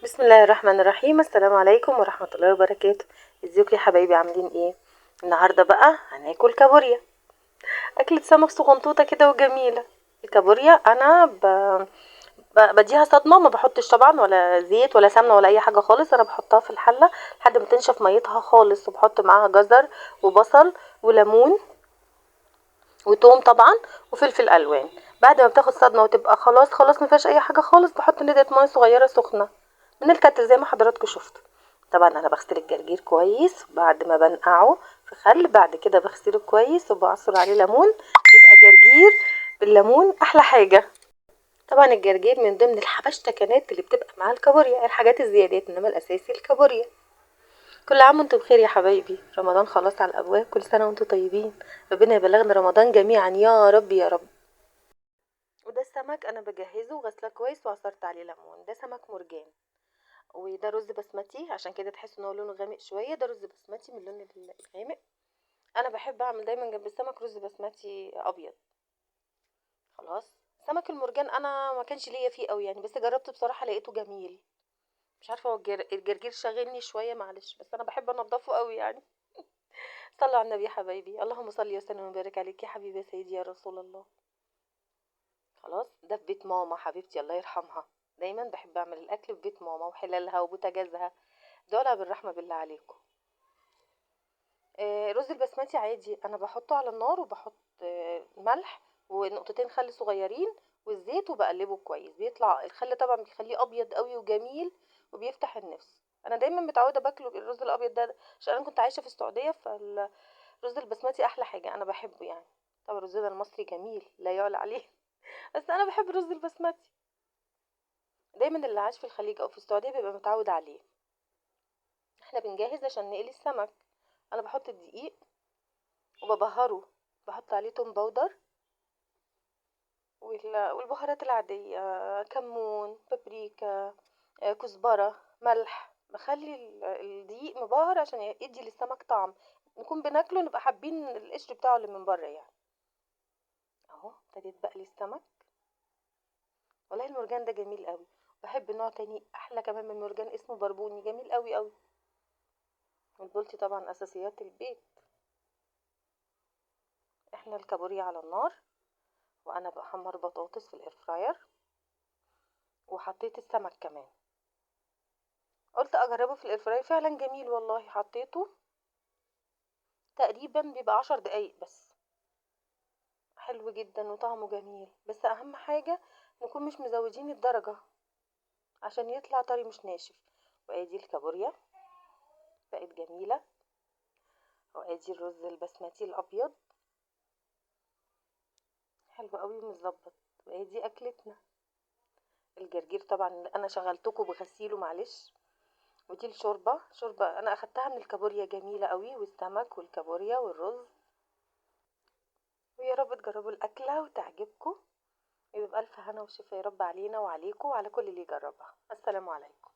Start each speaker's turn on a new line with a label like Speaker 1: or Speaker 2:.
Speaker 1: بسم الله الرحمن الرحيم. السلام عليكم ورحمة الله وبركاته. ازيكم يا حبايبي، عاملين ايه؟ النهارده بقى هناكل كابوريا، اكلة سمك صغنطوطة كده وجميلة. الكابوريا انا بديها صدمة، ما بحطش طبعا ولا زيت ولا سمنة ولا اي حاجة خالص. انا بحطها في الحلة لحد ما تنشف ميتها خالص، وبحط معاها جزر وبصل وليمون وتوم طبعا وفلفل الوان. بعد ما بتاخد صدمة وتبقى خلاص خلاص ما فيهاش اي حاجة خالص، بحط ندعه مية صغيرة سخنة من الكتل زي ما حضراتكم شفتوا. طبعا انا بغسل الجرجير كويس بعد ما بنقعه في خل، بعد كده بغسله كويس وبعصر عليه ليمون، يبقى جرجير بالليمون احلى حاجة. طبعا الجرجير من ضمن الحبشتكنات اللي بتبقى مع الكابوريا، الحاجات الزيادات، انما الاساسي الكابوريا. كل عام وانتم بخير يا حبايبي، رمضان خلاص على الابواب، كل سنة وانتم طيبين، ربنا يبلغنا رمضان جميعا يا رب يا رب. وده السمك انا بجهزه وغسله كويس وعصرت عليه ليمون، ده سمك مرجان. وده رز بسمتي، عشان كده تحسوا ان هو لونه غامق شوية، ده رز بسمتي من اللون الغامق. انا بحب اعمل دايما جنب السمك رز بسمتي ابيض. خلاص سمك المرجان انا ما كانش ليا فيه قوي يعني، بس جربته بصراحة لقيته جميل. مش عارفه هو الجرجير شاغلني شوية معلش، بس انا بحب انضفه قوي يعني. صلوا على النبي يا حبايبي، اللهم صل وسلم وبارك عليك يا حبيبي يا سيدي يا رسول الله. خلاص ده في بيت ماما حبيبتي الله يرحمها، دايما بحب اعمل الاكل في بيت ماما وحلالها وبوتاجازها، دعاء بالرحمة بالله عليكم. رز البسمتي عادي انا بحطه على النار وبحط ملح ونقطتين خل صغيرين والزيت وبقلبه كويس، بيطلع الخل طبعا بيخليه ابيض قوي وجميل وبيفتح النفس. انا دايما متعوده باكله الرز الابيض ده عشان انا كنت عايشه في السعودية، فالرز البسمتي احلى حاجة انا بحبه يعني. طبعا الرز المصري جميل لا يعلى عليه، بس انا بحب الرز البسمتي. دايما اللي عاش في الخليج او في السعودية بيبقى متعود عليه. احنا بنجهز عشان نقلي السمك. انا بحط الدقيق وببهره، بحط عليه توم powder والبهارات العادية، كمون، بابريكا، كزبره، ملح. بخلي الدقيق مبهر عشان يدي للسمك طعم، نكون بناكله نبقى حابين القشر بتاعه اللي من بره يعني. اهو ابتديت بقلي السمك. والله المرجان ده جميل قوي، بحب نوع تاني احلى كمان من المرجان اسمه بربوني، جميل قوي قوي. والبولتي طبعا اساسيات البيت. احنا الكابوريا على النار، وانا بحمر بطاطس في ال air fryer، وحطيت السمك كمان، قلت اجربه في ال air fryer، فعلا جميل والله. حطيته تقريبا بيبقى 10 دقايق بس، حلو جدا وطعمه جميل. بس اهم حاجة نكون مش مزودين الدرجة عشان يطلع طري مش ناشف. وادي الكابوريا بقت جميلة، وادي الرز البسمتي الابيض حلو قوي ومتظبط. وادي اكلتنا الجرجير طبعا انا شغلتكم بغسيله معلش. ودي الشوربة، شوربة انا اخدتها من الكابوريا جميلة قوي، والسمك والكابوريا والرز. ويا رب تجربوا الاكلة وتعجبكم، يبقى بالف هنا وشفا يا رب علينا وعليكم وعلى كل اللي يجربها. السلام عليكم.